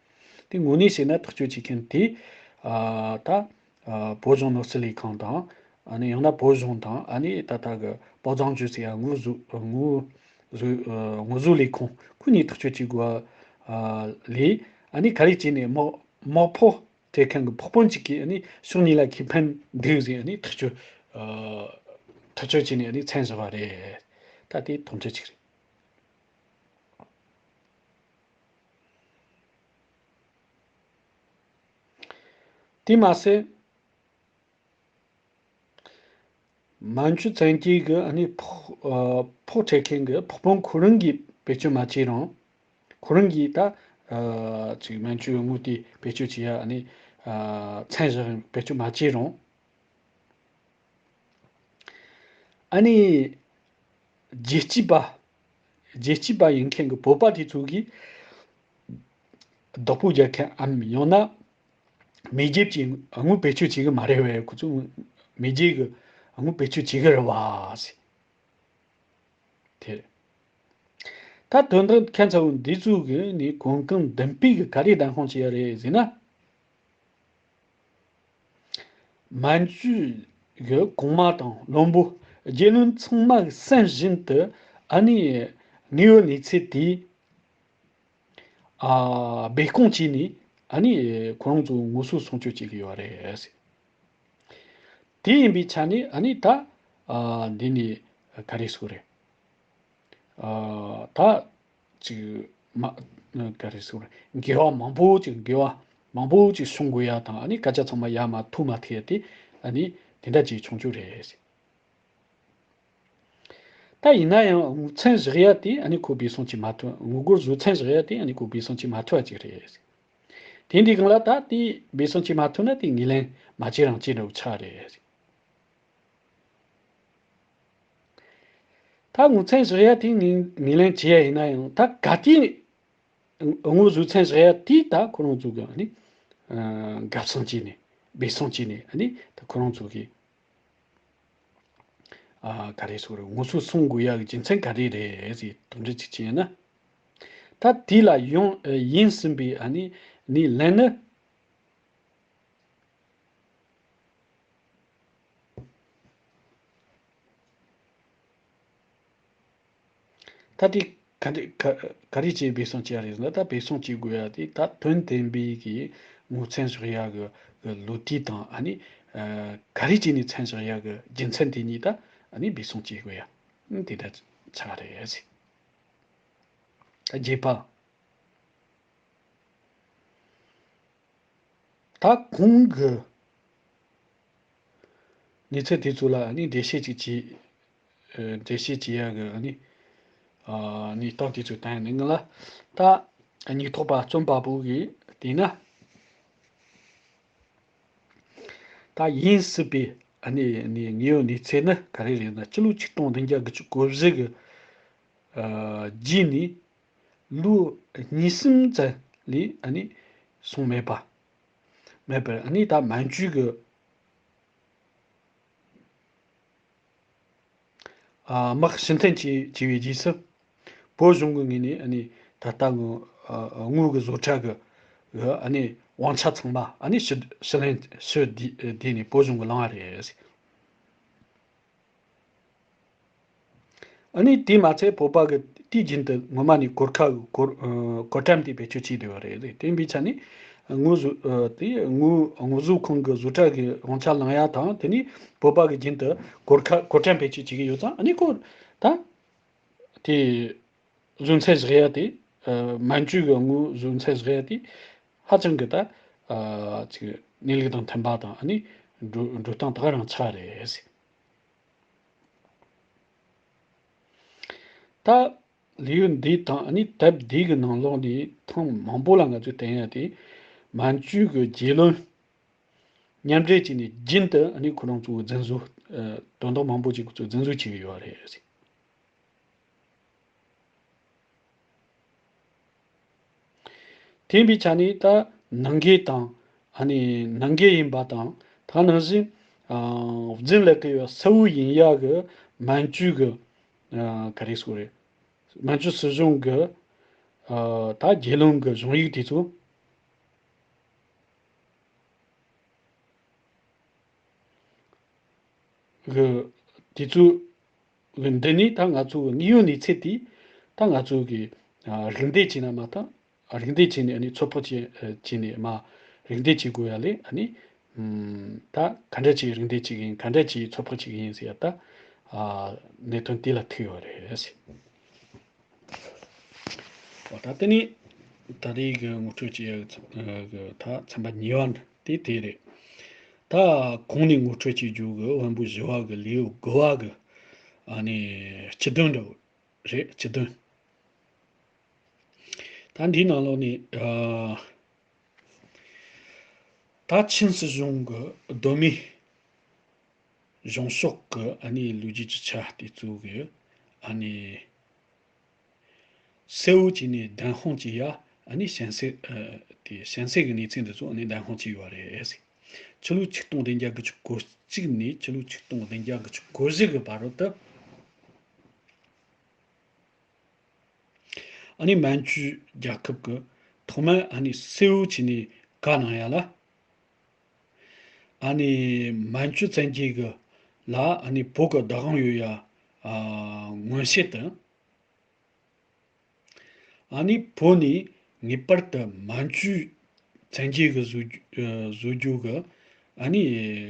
དེ་དངོས་གནས་བྱས་ན་ཐག་གཅོད་བྱེད་མཁན་དེ། ཨ། ད། ཨ། བོད་གཞུང་ནོར་སྲིད་ལས་ཁང་དང་། ཨ་ནི་ཡང་ན་བོད་གཞུང་དང་། ཨ་ནི་ད་ལྟ་གི་保障局ཟེར་ཡ་ངོ་བཟོ་ངོ་བཟོ་ཨ། ངོ་བཟོ་ལས་ཁུངས་ཁོ་གཉིས་ཐག་གཅོད་བྱེད་དགོས་པ། ཨ། ལས། ཨ་ནི་ག་རེ་བྱས་ནས་དམག་དམག་ཕོགས་སྤྲད་མཁན་གྱི་ཕོགས་དཔོན་གཅིག་གིས། ཨ་ནི་ཕྱོགས་གཉིས་ལ་ཁེ་ཕན་འདུག་ཟེར། ཨ་ནི་ཐག་གཅོད། ཨ། ཐག་གཅོད་བྱས་ནས། ཨ་ནི་མཚན་བཞག་པ་རེད། ད་དེ་དོགས་འདྲི་ཅིག་རེད། དེ་མ་ཟད། མན་ཇུ་བཙན་སྐྱེལ་གྱི། ཨ་ནི་ཕོགས། ཨ། ཕོགས་སྤྲད་མཁན་གྱི་ཕོགས་དཔོན་ཁོ་རང་གིས་བེད་སྤྱོད་མ་བྱས་རུང་། ཁོ་རང་གིས་ད། ཨ། ཅིག་མན་ཇུའི་དངུལ་དེ་བེད་སྤྱོད་བྱེད་ཡ། ཨ་ནི། ཨ། མཚན་བཞག་བེད་སྤྱོད་མ་བྱས་རུང་། ཨ་ནི་རྒྱལ་གཅེས་པ། རྒྱལ་གཅེས་པ་ཡིན་མཁན་གྱི་བོད་པ་དེ་ཚོ་གིས་བདག་པོ་རྒྱག་མཁན་འམ། ཡང་ན་མེས་རྒྱལ་གྱི་དངུལ་བེད་སྤྱོད་བྱེད་གི་མ་རེད་པས། ཁོ་ཚོ་མེས་རྒྱལ་གྱི་དངུལ་བེད་སྤྱོད་བྱེད་གི་རེད་བ་ཟེར། དེ་རེད། ད་དོན་དག་ཁ་ཚ་བོ་འདི་ཚོ་གི་ནི་གོ་སྐབས་འདེམས་སྤེལ་གི་ག་རེ་བདམས་ཁོངས་བྱས་ཡ་རེད་ཟེར་ན། མན་ཇུ་གི་གོང་མ་དང་བློན་པོ་རྒྱལ་བློན་ཚང་མ་གི་སེམས་བཞིན་དུ། ཨ་ནི་དངོས་ཡོད་གནས་ཚུལ་དེ། ཨ། སྦས་སྐུང་བྱས་ནས། ཨ་ནི་ཁོ་རང་ཚོ་ངོ་སོ་སྲུང་སྐྱོབ་བྱེད་ཀྱི་ཡོད་རེད། དེ་ཡིན་པའི་ཆ་ནས། ཨ་ནི་ད། ཨ། འདི་ནས་ག་རེ་ཟེར་དགོས་རེད། ཨ། ད་ཅིག་མ། ག་རེ་ཟེར་དགོས་རེད། འགལ་བ་མང་པོ་ཅིག་འགལ་བ་མང་པོ་ཅིག་བྱུང་དགོས་ཡ་དང་། ཨ་ནི་སྐད་ཆ་ཚང་མ་ཡར་མར་ཐུག་མ་ཐུག་ཡ་དེ། ཨ་ནི་དེ་འདྲ་ཅིག་བྱུང་རྒྱུ་རེད། ད་ཡིན་ན་ཡང་ངོས་ཚན་བཞག་ཡ་དེ། ཨ་ནི་ཁོ་སྦས་གསུང་བྱེད་མ་ཐུབ། ངོ་རྒོལ་བཟོ་མཚམས་བཞག་ཡ་དེ། ཨ་ནི་ཁོ་སྦས་གསུང་བྱེད་མ་ཐུབ་པ་ཅིག་རེད། དེ་འདི་སྒང་ལ་ད་དེ་སྦས་གསུང་བྱེད་མ་ཐུབ་ན། དེ་ངོས་ལེན་མ་བྱེད་རང་བྱེད་འདྲ་བོ་ཆགས་རེད། ད་ངོས་ཚན་བཞག་ཡ་དེ་ངོས་ངོས་ལེན་བྱེད་ཡ་ཡིན་ན་ཡང་། ད་ག་དུས་ངོས་བཟོ་མཚམས་བཞག་ཡ་དེ་ད་ཁོ་རང་ཚོ་གིས་ཨ་ནི། ཨ། དགའ་བསུ་བྱས་ནས། སྦས་གསུང་བྱས་ནས། ཨ་ནི་ད་ཁོ་རང་ཚོ་གིས། ཨ། ག་རེ་ཟེར་དགོས་རེད། ངོ་སོ་སྲུང་དགོས་ཡ་གི་རྒྱུ་མཚན་ག་རེ་རེད་ཟེར་དོགས་འདྲི་ཅིག་བྱས་ན། ད་དེ་ལ་ཡོང་། ཨ། ཡིན་ཟིན་པའི་ཨ་ནི་ངོས་ལེན་ནི། ད་དེ་ ག་འདྲ་ག་ག་རེ་བྱས་འབེབས་གསང་བྱས་ཡ་རེད་ཟེར་ན། ད་འབེབས་གསང་བྱེད་དགོས་ཡ་དེ་ད་དོན་བདེན་པའི་གི་ངོས་མཚན་བཞག་ཡ་གི་གི་ལོ་དུས་དང་། ཨ་ནི་ཨ་ག་རེ་བྱས་ནས་མཚན་བཞག་ཡ་གི་རྒྱུ་མཚན་དེ་གཉིས་ད་ཨ་ནི་འབེབས་གསང་བྱེད་དགོས་ཡ་དེ་འདྲ་ཆགས་རེད་ཟེར། ད་བརྒྱད་པ། ད་གོང་གི་གནས་ཚུལ་དེ་ཚོ་ལ་ཨ་ནི་འགྲེལ་བཤད་ཅིག་བྱེད། ཨ་འགྲེལ་བཤད་བྱེད་ཡ་གི་ཨ་ནི་ཨ་ནི་སྟངས་དེ་ཚོ་བསྟན་ནས་ང་ལ། ད་སྙིགས་ཐོག་པ་རྩོམ་པ་པོ་གིས་བལྟས་ན། ད་ཡིན་སྲིད་པའི་ཨ་ནི་ནི་དངོས་ཡོད་གནས་ཚུལ་ནི་ག་རེ་རེད་ན། སྤྱི་ལོ་ཆིག་སྟོང་བདུན་བརྒྱ་དགུ་བཅུ་གོ་བཞི་གི་ཨ་རྗེས་ནས་ལོ་གཉིས་གསུམ་ཙམ་ལས་ཨ་ནི་སོང་མེད་པ། མེད་པར་ཨ་ནི་ད་མན་ཇུ་གི་ཨ་དམག་ཕྱིར་འཐེན་བྱས་བྱས་པའི་རྗེས་སུ། བོད་གཞུང་གི་ངོས་ནས་ཨ་ནི་ད་ལྟ་དངུལ་ཨ་དངུལ་གི་བཟོ་གྲྭ་གི་གི་ཨ་ནི་དབང་ཆ་ཚང་མ་ཨ་ནི་ཕྱིར་ཕྱིར་ལེན་ཕྱིར་བསྡུས་བསྡུས་ནས་བོད་གཞུང་གི་བླངས་པ་རེད། ཨ་ནི་དེས་མ་ཚད་བོད་པ་གི་དུས་རྒྱུན་དུ་སྔོན་མ་ནས་གོར་ཁ་གི་གོར་ཨ་གོར་ཊན་དེ་བེད་སྤྱོད་བྱས་བསྡད་པ་རེད། དེ་ཡིན་པའི་ཆ་ནས་དངུལ་བཟོ་ཨ་དེ་དངུལ་དངུལ་བཟོ་ཁང་གི་བཟོ་གྲྭ་གི་དབང་ཆ་བླངས་ཡ་དང་། དེ་ནས་བོད་པ་གི་རྒྱུན་དུ་གོར་ཁ་གོར་ཊན་བེད་སྤྱོད་བྱེད་ཀྱི་ཡོད་ཙང་། ཨ་ནི་ཁོ་ད་དེ་བཟོ་མཚམས་བཞག་ཡ་དེ། ཨ་མན་ཇུ་གི་དངུལ་བཟོ་མཚམས་བཞག་ཡ་དེ་ཧ་ཅང་གི་ད་ཨ་ཅིག་གནས་ལུགས་དང་མཐུན་པ་དང་། ཨ་ནི་འགྲོ་འགྲོ་སྟངས་ད་ག་རང་ཆགས་རེད། ད་ལེའུ་འདི་དང་ཨ་ནི་དེབ་འདི་གི་ནང་ལོགས་ནས་ཐེངས་མང་པོ་ལ་ང་ཚོས་བསྟན་ཡ་དེ། མན་ཇུ་གི་རྒྱལ་བློན་མཉམ་འབྲེལ་བྱས་ནས་རྒྱུན་དུ་ཨ་ནི་ཁོ་རང་ཚོ་རྫུན་བཟོ་ཨ་དོན་དག་མང་པོ་ཅིག་ཁོ་ཚོས་རྫུན་བཟོ་བྱེད་ཀྱི་ཡོད་རེད། དེ་ཡིན་པའི་ཆ་ནས་ད་ནང་འགལ་དང་། ཨ་ནི་ནང་འགལ་ཡིན་པ་དང་། ད་ནང་བཞིན་ཨ་རྫུན་ལབ་ཀྱི་ཡོད་གསལ་བོ་ཡིན་ཡ་གི་མན་ཇུ་གི་ཨ་ག་རེ་ཟེར་དགོས་རེད། མན་ཇུ་སྲིད་གཞུང་གི་ཨ་ད་རྒྱལ་བློན་གི་གཞུང་ཡིག་དེ་ཚོ་གི་དེ་ཚོ་གི་འདི་ནི་ད་ང་ཚོ་གི་དངོས་ཡོད་གནས་ཚུལ་དེ་ད་ང་ཚོ་གི་ཨ་རིགས་འདེད་བྱས་ན་མ་ད། ཨ་རིགས་འདེད་བྱས་ནས་ཨ་ནི་ཚོད་དཔག་བྱས་ཨ་བྱས་ནས་མ་རིགས་འདེད་བྱེད་དགོས་ཡ་ལས། ཨ་ནི་ཨམ་ད་ག་འདྲ་ཅིག་རིགས་འདེད་བྱེད་གིན་ག་འདྲ་ཅིག་ཚོད་དཔག་བྱེད་གིན་ཟེར་ཡ་ད་ཨ་གནད་དོན་དེ་ལ་ཐུག་ཡོད་རེད་ཟེར། འོ་ད་དེ་ནི་ད་རེས་ཀྱི་ངོ་སྤྲོད་བྱེད་ཡ་གི་ཚ་ཨ་གི་ད་ཚན་པ་གཉིས་པ་དེ་དེ་རེད། ད་གོང་ནས་ངོ་སྤྲོད་བྱེད་རྒྱུ་གི་དབང་པོ་བཞི་པ་གི་ལེའུ་དགུ་པ་གི་ཨ་ནི་སྤྱི་དོན་འདྲ་བོ་རེད། སྤྱི་དོན། ད་འདིའི་ནང་ལོགས་ནས་ཨ་ད་ཆིན་སྲིད་གཞུང་གི་གདོད་མའི་གཞུང་ཕྱོགས་ཀྱི་ཨ་ནི་ལོ་རྒྱུས་ཀྱི་ཆ་དེ་ཚོ་གི་ཨ་ནི་གསལ་བོ་བྱས་ནས་བདེན་དཔང་བྱེད་ཡ། ཨ་ནི་གཞན་སེལ་ཨ་དེ་གཞན་སེལ་གྱི་གནས་ཚུལ་འདི་ཚོ་ཨ་ནི་བདེན་དཔང་བྱས་ཡོད་རེད། ཕྱི་ལོ་ཆིག་སྟོང་བདུན་བརྒྱ་དགུ་བཅུ་གོ་གཅིག་ནས་ཕྱི་ལོ་ཆིག་སྟོང་བདུན་བརྒྱ་དགུ་བཅུ་གོ་བཞི་གི་བར་དུ། ཨ་ནི་མན་ཇུ་རྒྱལ་ཁབ་ཀྱིས་ཐོག་མར་ཨ་ནི་གསལ་བོ་བྱས་ནས་བཀའ་གནང་ཡ་ལ། ཨ་ནི་མན་ཇུ་བཙན་རྒྱལ་གྱི་ལ་ཨ་ནི་བོད་ཀྱི་བདག་དབང་ཡོད་ཡ་ཨ་མངོན་བྱེད་དུ། ཨ་ནི་བོད་ནས་ངེས་པར་དུ་མན་ཇུ་བཙན་རྒྱལ་གྱི་བཟོ་རྒྱུ་ཨ་བཟོ་རྒྱུ་གི་ཨ་ནི་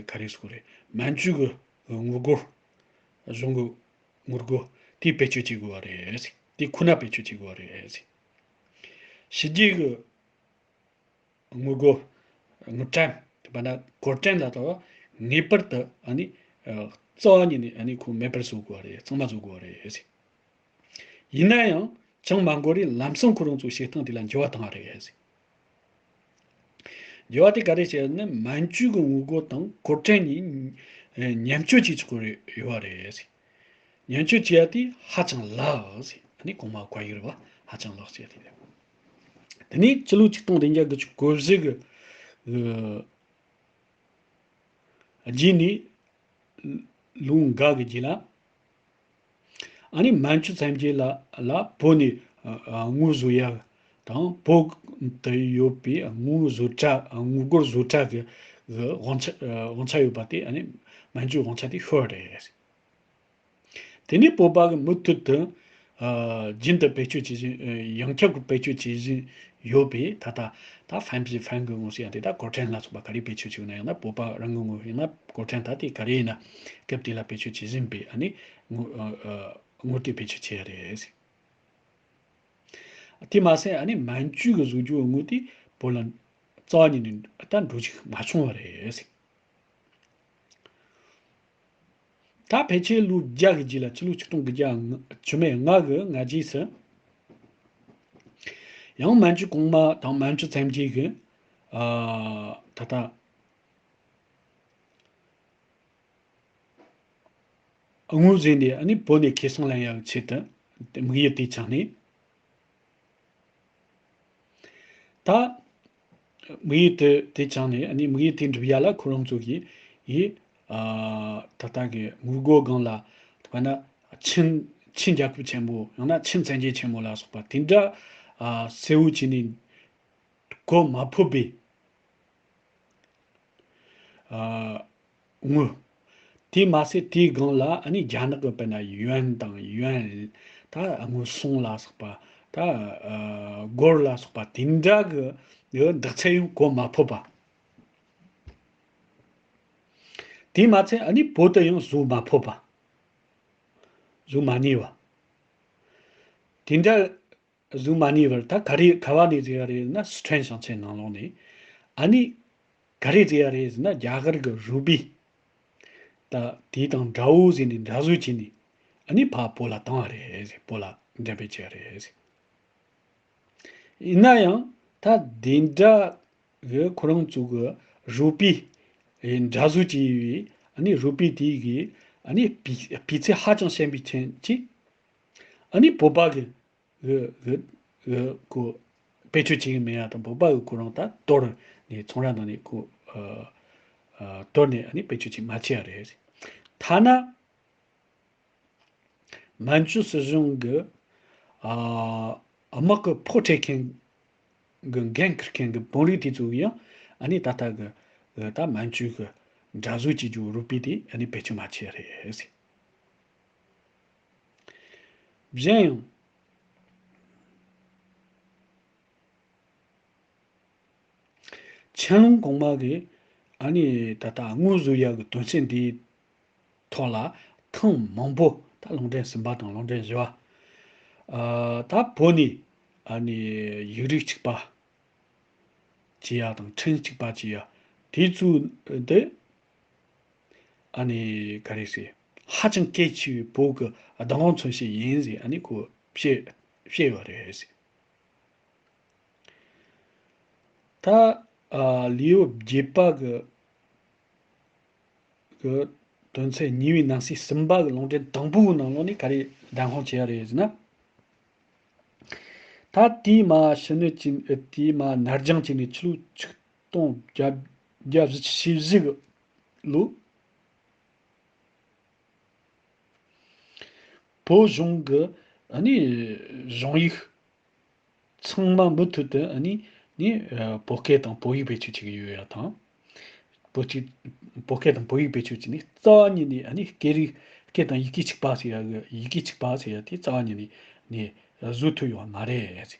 ག་རེ་ཟེར་དགོས་རེད། མན་ཇུ་གི་ངོ་རྒོལ། གཞུང་གི་ངོ་རྒོལ་དེ་བེད་སྤྱོད་བྱེད་དགོས་པ་རེད། དེ་ཁོ་ན་བེད་སྤྱོད་བྱེད་དགོས་པ་རེད། ཕྱི་རྒྱལ་གྱི་ངོ་རྒོལ། ངོ་སྤྲད། དེ་པ་ན་གོ་སྤྲད་ལ་དང་ངེས་པར་དུ་ཨ་ནི་ཨ་རྩ་བ་ཉིད་ནས་ཨ་ནི་ཁོ་མེད་པར་བཟོ་དགོས་པ་རེད། གཙང་མ་བཟོ་དགོས་པ་རེད། ཡིན་ན་ཡང་ཅང་མ་འགོར་རིང་ལམ་སང་ཁོ་རང་ཚོའི་བྱེད་སྟངས་དེ་ལ་འགྱུར་བ་བཏང་བ་རེད། འགྱུར་བ་དེ་ག་རེ་བྱས་ན། མན་ཇུ་གི་ངོ་རྒོལ་དང་གོ་སྤྲད་གཉིས་ཨེ་མཉམ་སྤྱོད་བྱེད་ཆོག་གི་ཡོད་པ་རེད། མཉམ་སྤྱོད་བྱེད་ཡ་དེ་ཧ་ཅང་ལ་ཟེར། ཨ་ནི་གོང་མ་བཀའ་ཡིག་རེད་བ། ཧ་ཅང་ལགས་ཟེར་དེ་རེད། དེ་ནས་ཕྱི་ལོ་ཆིག་སྟོང་བདུན་བརྒྱ་དགུ་བཅུ་གོ་བཞི་གི་ཨ་རྗེས་ནས་ལོ་འགའ་གི་རྗེས་ལ། ཨ་ནི་མན་ཇུ་བཙན་རྒྱལ་ལ་ལ་བོད་ནས་ཨ་ཨ་དངུལ་བཟོ་ཡ་དང་། བོད་དུ་ཡོད་པའི་དངུལ་བཟོ་གྲྭ། དངུལ་སྒོར་བཟོ་གྲྭ་གི་གི་དབང་ཆ་ཨ་དབང་ཆ་ཡོད་པ་དེ་ཨ་ནི་མན་ཇུའི་དབང་ཆ་དེ་ཤོར་བ་རེད། དེ་ནས་བོད་པ་གི་མུ་མཐུད་དུ་ ཨ་རྒྱུན་དུ་བེད་སྤྱོད་བྱེད་བཞིན། ཨ་ཡོངས་ཁྱབ་ཀྱི་བེད་སྤྱོད་བྱེད་བཞིན་ཡོད་པས། ད་ལྟ་ད་ཧྥན་པི་ཧྥན་གྱི་ངོས་སུ་ཡང་དེ་ད་གོ་ཁྲན་ལ་སོགས་པ་ག་རེ་བེད་སྤྱོད་བྱེད་ན་ཡང་ན། བོད་པ་རང་གི་ངོས་ཡང་ན་གོ་ཁྲན་ད་དེ་ག་རེ་ཡིན་ན་སྐབས་དེ་ལ་བེད་སྤྱོད་བྱེད་བཞིན་པས། ཨ་ནི་ངོ་ཨ་ཨ་ངོ་དེ་བེད་སྤྱོད་བྱེད་ཡ་རེད། དེ་མ་ཟད་ཨ་ནི་མན་ཇུ་གི་བཟོ་རྒྱུ་དངོས་དེ་བོད་ལ་རྩ་བ་ཉིད་ནས་ད་འགྲོ་རྒྱུ་མ་བྱུང་བ་རེད། ད་ཕལ་ཆེར་ལོ་བརྒྱ་གི་རྗེས་ལ། ཕྱི་ལོ་ཆིག་སྟོང་དགུ་བརྒྱ་བཅུ་མེད་ལྔ་གི་སྔ་རྗེས་སུ་ཡང་མན་ཇུ་གོང་མ་དང་མན་ཇུ་བཙན་རྒྱལ་གྱི་ཨ་ད་ལྟ་དངོས་ཟིན་ནས་ཨ་ནི་བོད་ནས་ཁེ་བཟང་ལེན་ཡག་ཆེད་དུ་དམིགས་ཡུལ་དེ་བཅངས་ནས། ད་དམིགས་ཡུལ་དེ་དེ་བཅངས་ནས། ཨ་ནི་དམིགས་ཡུལ་དེ་འགྲུབ་ཡ་ལ་ཁོ་རང་ཚོ་གིས་ཡིས་ཨ་ད་ལྟ་གི་ངུ་སྒོ་སྒང་ལ་དཔེར་ན་ཆིན་ཆིན་རྒྱལ་ཁབ་ཆེན་མོ་ཡང་ན་ཆིན་བཙན་རྒྱལ་ཆེན་མོ་ལ་སོགས་པ་དེ་འདྲ་ཨ་གསལ་བོ་བྱས་ནས་གོ་མ་ཕོད་པའི་ཨ་ངོས། དེ་མ་ཟད་དེའི་སྒང་ལ་ཨ་ནི་རྒྱ་ནག་གི་དཔེར་ན་ཡོན་དང་ཡོན། ད་ངོས་སུང་ལ་སོགས་པ། ད་ཨ་གོར་ལ་སོགས་པ་དེ་འདྲ་གི་གི་འདག་ཚད་ཡང་གོ་མ་ཕོད་པ། དེ་མ་ཚད་ཨ་ནི་བོད་དུ་ཡང་བཟོ་མ་ཕོད་པ། བཟོ་མ་ནུས་པ། དེ་འདྲ་བཟོ་མ་ནུས་པར་ད་ག་རེ་ག་བ་ནས་བཟོས་ཡ་རེད་ཟེར་ན། སི་ཁྲོན་ཞིང་ཆེན་ནང་ལོགས་ནས། ཨ་ནི་ག་རེ་བཟོས་ཡ་རེད་ཟེར་ན། རྒྱ་གར་གྱི་རུ་པི། ད་དེ་དང་འདྲ་བོ་ཟེར་ནས་འདྲ་བཟོ་བྱས་ནས། ཨ་ནི་ཕར་བོད་ལ་བཏང་བ་རེད་ཟེར། བོད་ལ་འགྲེམས་སྤེལ་བྱས་པ་རེད་ཟེར། ཡིན་ན་ཡང་ད་དེ་འདྲ་གི་ཁོ་རང་ཚོ་གི་རུ་པི་འདྲ་བཟོ་བྱས་པའི་ཨ་ནི་རུ་པི་དེ་གི་ཨ་ནི་སྤུས་སྤུས་ཚད་ཧ་ཅང་ཞན་པའི་རྐྱེན་གྱིས། ཨ་ནི་བོད་པ་གི་གི་གི་གི་ཁོ་བེད་སྤྱོད་བྱེད་ཀྱི་མེད་ཡ་དང་། བོད་པ་གི་ཁོ་རང་ད་གཏོར་ནས་ཚོང་ར་ནང་ནས་ཁོ་ཨ་ཨ་གཏོར་ནས་ཨ་ནི་བེད་སྤྱོད་བྱེད་མ་བྱེད་ཡ་རེད། ཐ་ན་མན་ཇུ་སྲིད་གཞུང་གི་ཨ་དམག་གི་ཕོགས་སྤྲད་མཁན་གི་འགན་འཁུར་མཁན་གི་དཔོན་རིགས་དེ་ཚོ་གིས་ཡང་ཨ་ནི་ད་ལྟ་གི་གི་ད་མན་ཇུ་གི་འདྲ་བཟོ་བྱེད་རྒྱུ་རུ་པི་དེ་ཨ་ནི་བེད་སྤྱོད་མ་བྱེད་ཡ་རེད། གཞན་ཡང་ཆན་ལུང་གོང་མ་གིས་ཨ་ནི་ད་ལྟ་དངོས་བཟོ་ཡག་གི་དོན་ཚན་འདིའི་ཐོག་ལ་ཐེངས་མང་པོ། ད་ལུང་འདྲེན་གསུམ་པ་དང་ལུང་འདྲེན་བཞི་པ། ཨ་ད་བོད་ནས་ཨ་ནི་ཡིག་རིགས་གཅིག་པ་བྱེད་ཡག་དང་ཁྲིམས་གཅིག་པ་བྱེད་ཡག་དེ་ཚོ་དེ། ཨ་ནི་ག་རེ་ཟེར། ཧ་ཅང་གལ་ཆེ་བའི་བོད་ཀྱི་བདག་དབང་མཚོན་བྱེད་ཡིན་ཟེར་ཨ་ནི་ཁོ་བཤད་བཤད་ཡོད་རེད་ཟེར། ད་ཨ་ལེའུ་བརྒྱད་པ་གི་གི་དོན་ཚན་གཉིས་པའི་ནང་གསེས་གསུམ་པ་གི་ལུང་འདྲེན་དང་པོའི་ནང་ལོགས་ནས་ག་རེ་བདམས་དཔང་བྱེད་ཡ་རེད་ཟེར་ན། ད་དེའི་མ་ཕྱི་སྣོད་ཅིག་དེའི་མ་ནར་འགྱངས་བྱས་ནས་ཕྱི་ལོ་ཆིག་སྟོང་བརྒྱད་བརྒྱ་བཞི་བཅུ་ཞེ་བཞི་གི་ལོ། བོད་གཞུང་གི་ཨ་ནི་གཞུང་ཡིག་ཚང་མ་མུ་མཐུད་དུ་ཨ་ནི་ནི་ཨ་བོད་སྐད་དང་བོད་ཡིག་བེད་སྤྱོད་བྱེད་ཀྱི་ཡོད་ཡ་དང་། བོད་ཀྱི་བོད་སྐད་དང་བོད་ཡིག་བེད་སྤྱོད་བྱས་ནས་རྩ་བ་ཉིད་ནས་ཨ་ནི་སྐད་རིགས་སྐད་དང་ཡི་གེ་གཅིག་པ་ཟེར་ཡ་གི་ཡི་གེ་གཅིག་པ་ཟེར་ཡ་དེ་རྩ་བ་ཉིད་ནས་ནས་བཟོ་ཐུབ་ཡོད་མ་རེད།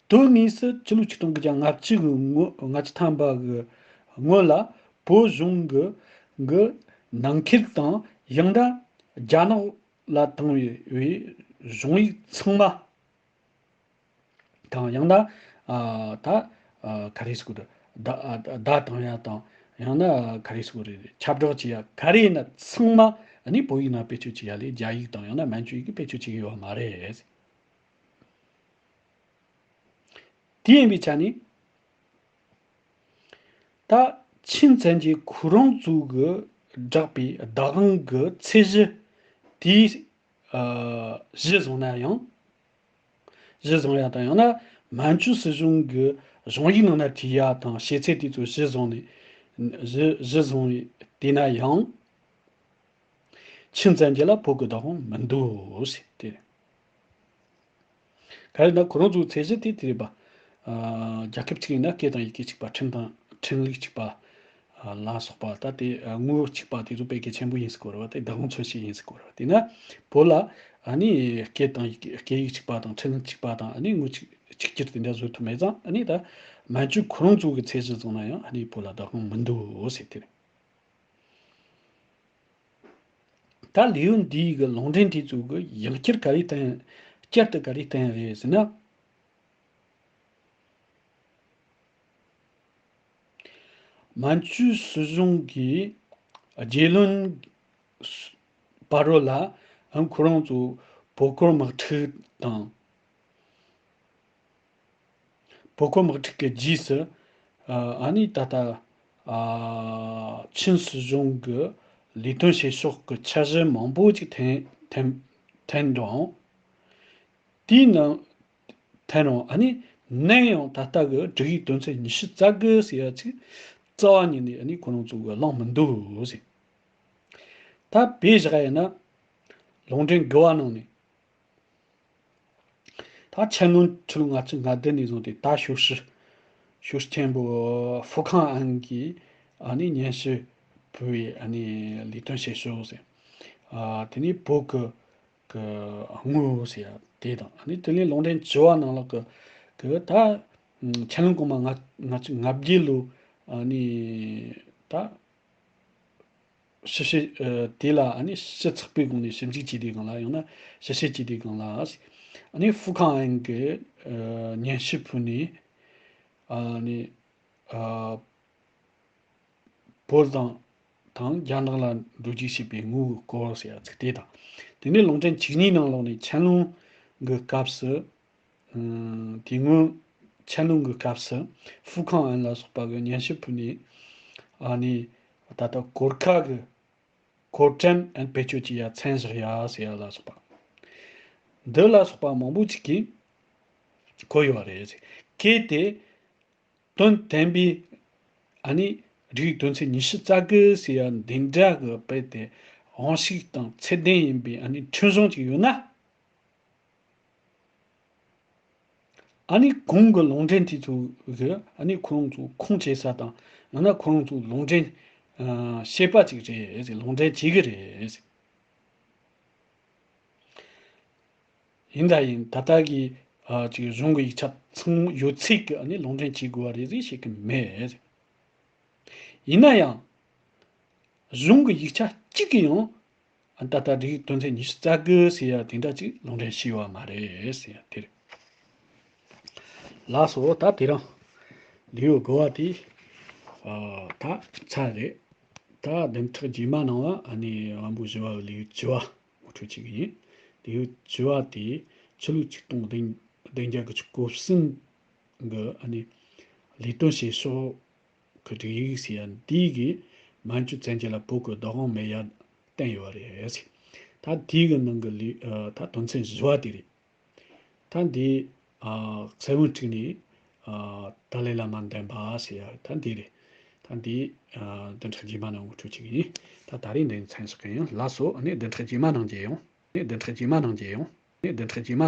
དོན་དངོས་སུ་ཕྱི་ལོ་ཆིག་སྟོང་དགུ་བརྒྱ་ལྔ་བཅུ་གི་སྔོན། ལྔ་བཅུ་ཐམ་པ་གི་སྔོན་ལ་བོད་གཞུང་གི་གི་ནང་ཁུལ་དང་། ཡང་ན་རྒྱ་ནག་ལ་བཏང་བའི་བའི་གཞུང་ཡིག་ཚང་མ་དང་། ཡང་ན་ཨ་ད་ཨ་ག་རེ་ཟེར་དགོས་རེད། བརྡ་ཨ་བརྡ་བཏང་ཡ་དང་། ཡང་ན་ག་རེ་ཟེར་དགོས་རེད། ཁྱབ་བསྒྲགས་བྱེད་ཡ་ག་རེ་ཡིན་ན་ཚང་མ་ཨ་ནི་བོད་ཡིག་ནང་བེད་སྤྱོད་བྱེད་ཡ་ལས་རྒྱ་ཡིག་དང་ཡང་ན་མན་ཇུ་ཡིག་གི་བེད་སྤྱོད་བྱེད་ཀྱི་ཡོད་མ་རེད། དེ་ཡིན་པའི་ཆ་ནས། ད་ཆིན་བཙན་གྱིས་ཁོ་རང་ཚོ་གི་བསྒྲགས་པའི་བདག་དབང་གི་ཚད་གཞི་དེ་ཨ་གཞི་བཟུང་ན་ཡང་། གཞི་བཟུང་ཡ་དང་། ཡང་ན་མན་ཇུ་སྲིད་གཞུང་གི་གཞུང་ཡིག་ནང་ན་བྲིས་ཡ་དང་བྱེད་ཚད་དེ་ཚོ་གཞི་བཟུང་ནས། གཞི་གཞི་བཟུང་བས་བལྟས་ན་ཡང་། ཆིན་བཙན་རྒྱལ་ལ་བོད་ཀྱི་བདག་དབང་མི་འདུག་ཟེར་ཏེ། ག་རེ་ན་ཁོ་རང་ཚོའི་ཚད་གཞི་དེ་དེ་རེད་པ། ཨ་རྒྱལ་ཁབ་གཅིག་ཡིན་ན་སྐད་དང་ཡི་གེ་གཅིག་པ། ཁྲིམས་དང་ཁྲིམས་ལུགས་གཅིག་པ། ལ་སོགས་པ་ད་དེ་ངོ་བོ་གཅིག་པ་དེ་ཚོ་དཔེ་གལ་ཆེན་པོ་ཡིན་ཟེར་གོ་རེད་བ། དེ་བདག་དབང་མཚོན་བྱེད་ཡིན་ཟེར་གོ་རེད་བ། དེས་ན་བོད་ལ་ཨ་ནི་སྐད་དང་སྐད་ཡིག་གཅིག་པ་དང་ཕྲད་ལུང་གཅིག་པ་དང་ཨ་ནི་ངོ་གཅིག་གཅིག་གྱུར་དེ་འདྲ་བཟོ་ཐུབ་མེད་ཙང་ཨ་ནི་ད་མན་ཇུ་ཁོ་རང་ཚོ་གི་ཚད་གཞི་བཟུང་ན་ཡང་ཨ་ནི་བོད་ལ་བདག་དབང་མི་འདུག་ཟེར་དེ་རེད། ད་ལེའུ་འདིའི་གི་ལུང་འདྲེན་དེ་ཚོ་གི་ཡང་བསྐྱར་ག་རེ་བསྟན། བསྐྱར་དུ་ག་རེ་བསྟན་རེད་ཟེར་ན། མན་ཇུའི་སྲིད་གཞུང་གིས་རྒྱལ་བློན་བར་རོ་ལ་ཁོ་རང་ཚོ་བོད་ཁུལ་དམག་འཁྲུག་དང་། བོད་ཁུལ་དམག་འཁྲུག་གི་རྗེས་སུ། ཨ་ནི་ད་ལྟ་ཨ་ཆིན་སྲིད་གཞུང་གི་ལས་དོན་བྱེད་ཕྱོགས་ཀྱི་འཆར་གཞི་མང་པོ་ཅིག་འཐེན་འཐེན་འཐེན་འགྲོ་འོང་། དེའི་ནང་འཐེན་རུང་ཨ་ནི་ནན་ཡང་ད་ལྟ་གི་སྒྲིག་ཡིག་དོན་ཚན་ཉི་ཤུ་རྩ་དགུ་ཟེར་ཡ་ཅིག་རྩ་བ་ཉིད་ནས་ཨ་ནི་ཁོ་རང་ཚོ་གི་བླང་མི་འདུག་ཟེར། ད་དཔེ་བཞག་ཡིན་ན་ལུང་འདྲེན་དགུ་བ་ནང་ནས། ད་ཆན་ལུང་ཆུ་ལུང་ལྔ་བཅུ་ང་བདུན་ནས་བཟུང་སྟེ་ད་ཞུ་ཧྲི་ཞུ་ཧྲི་ཆེན་པོ་ཧྥུ་ཁང་ཨན་གྱིས་ཨ་ནི་སྙན་ཞུ་ཕུལ་བའི་ཨ་ནི་ལས་དོན་བྱེད་ཕྱོགས་ཟེར། ཨ་དེ་ནས་བོད་ཀྱི་གི་དངོས་ཟེར་ཡ་དེ་དང་ཨ་ནི་དེ་ནས་ལུང་འདྲེན་བཅུ་བ་ནང་ལོགས་ཀྱི་གི་ད་ཆན་ལུང་གོང་མ་ལྔ་ལྔ་བཅུ་ང་བརྒྱད་ལོ་ཨ་ནི་ད། ཞིབ་བཤེར་ཨ་དེ་ལ་ཨ་ནི་ཞིབ་ཚགས་པོའི་སྒོ་ནས་ཞིབ་འཇུག་བྱས་དུས་སྒང་ལ་ཡང་ན་ཞིབ་བཤེར་བྱས་དུས་སྒང་ལ་ཨ་ནི་ཧྥུ་ཁང་ཨན་གྱི་ཨ་སྙན་ཞུ་ཕུལ་ནས་ཨ་ནི་ཨ་བོད་དང་དང་རྒྱ་ནག་ལ་འགྲོ་རྒྱུག་བྱས་པའི་དངུལ་གྱི་སྐོར་ཟེར་ཡ་ཚིག་དེ་དང་། དེ་ནས་ལུང་འདྲེན་བཅུ་གཉིས་ནང་ལོགས་ནས་ཆན་ལུང་གི་སྐབས་སུ། དེ་སྔོན་ཆན་ལུང་གི་སྐབས་སུ་ཧྥུ་ཁང་ཨན་ལ་སོགས་པ་གི་སྙན་ཞུ་ཕུལ་ནས་ཨ་ནི་ད་ལྟ་གོར་ཁ་གི་གོར་ཀྲན་ཨན་བེད་སྤྱོད་ཀྱི་ཡ་མཚན་བཞག་ཡ་ཟེར་ཡ་ལ་སོགས་པ་འདི་ལ་སོགས་པ་མང་པོ་ཅིག་གིས་གོ་ཡོད་རེད། གལ་ཏེ་དོན་བདེན་པའི་ཨ་ནི་སྒྲིག་དོན་ཚན་ཉི་ཤུ་རྩ་དགུ་ཟེར་ཡ་འདི་འདྲ་གི་དཔེ་དེ་དབང་ཤུགས་དང་ཚད་ལྡན་ཡིན་པའི་ཨ་ནི་འཕྲིན་བཟང་ཅིག་ཡོད་ན། ཨ་ནི་གོང་གི་ལུང་འདྲེན་དེ་ཚོ་གི་ཨ་ནི་ཁོ་རང་ཚོ་ཁུངས་སྐྱེལ་ས་དང་ཡང་ན་ཁོ་རང་ཚོ་ལུང་འདྲེན་ཨ་བྱེད་པ་ཅིག་རེད་ཟེར། ལུང་འདྲེན་བྱེད་གི་རེད་ཟེར། ཡིན་ད་ཡིན་ད་ལྟ་གི་ཨ་ཅིག་གཞུང་གི་ཡིག་ཆ་ཚང་ཡོད་ཚད་ཀྱི་ཨ་ནི་ལུང་འདྲེན་བྱེད་དགོས་པ་རེད་ཟེར་བཤད་གི་མེད་ཟེར། ཡིན་ན་ཡང་། གཞུང་གི་ཡིག་ཆ་གཅིག་གིས་ཡང་ད་ལྟ་སྒྲིག་ཡིག་དོན་ཚན་ཉི་ཤུ་རྩ་དགུ་ཟེར་ཡ་དེ་འདྲ་ཅིག་ལུང་འདྲེན་བྱས་ཡོད་མ་རེད་ཟེར་ཡ་དེ་རེད། ལགས་སོ། ད་དེ་རིང་ལེའུ་དགུ་བ་དེ་ཨ་ད་ཚར་རེད། ད་བདུན་ཕྲག་རྗེས་མ་ནང་བ་ཨ་ནི་དབང་པོ་བཞི་བ་ལེའུ་བཅུ་བ་ངོ་སྤྲོད་བྱེད་གི་ཡིན། ལེའུ་བཅུ་བ་དེ་ཕྱི་ལོ་ཆིག་སྟོང་བདུན་བདུན་བརྒྱ་དགུ་བཅུ་གོ་གསུམ་གི་ཨ་ནི་ལས་དོན་བྱེད་ཕྱོགས། གི་སྒྲིག་ཡིག་ཟེར་ཡ་འདི་གི་མན་ཇུ་བཙན་རྒྱལ་ལ་བོད་ཀྱི་བདག་དབང་མེད་ཡ་བསྟན་ཡོད་རེད། ད་དེའི་གི་ནང་གི་ལི་ཨ་ད་དོན་ཚན་བཞི་བ་དེ་རེད། ད་འདི་ཨ་ཚེ་དབང་ཁྲིད་ནས་ཨ་ཏཱ་ལའི་བླ་མ་འདེམས་པ་ཟེར་ཡ་ད་འདི་རེད། ད་འདི་ཨ་བདུན་ཕྲག་རྗེས་མ་ནང་ངོ་སྤྲོད་བྱེད་གི་ཡིན། ད་ད་རེས་འདི་མཚམས་བཞག་གི་ཡིན། ལགས་སོ། ཨ་ནི་བདུན་ཕྲག་རྗེས་མ་ནང་མཇལ་ཡོང་། ཨ་ནི་བདུན་ཕྲག་རྗེས་མ་ནང་མཇལ་ཡོང་། ཨ་ནི་བདུན་ཕྲག་རྗེས་མ།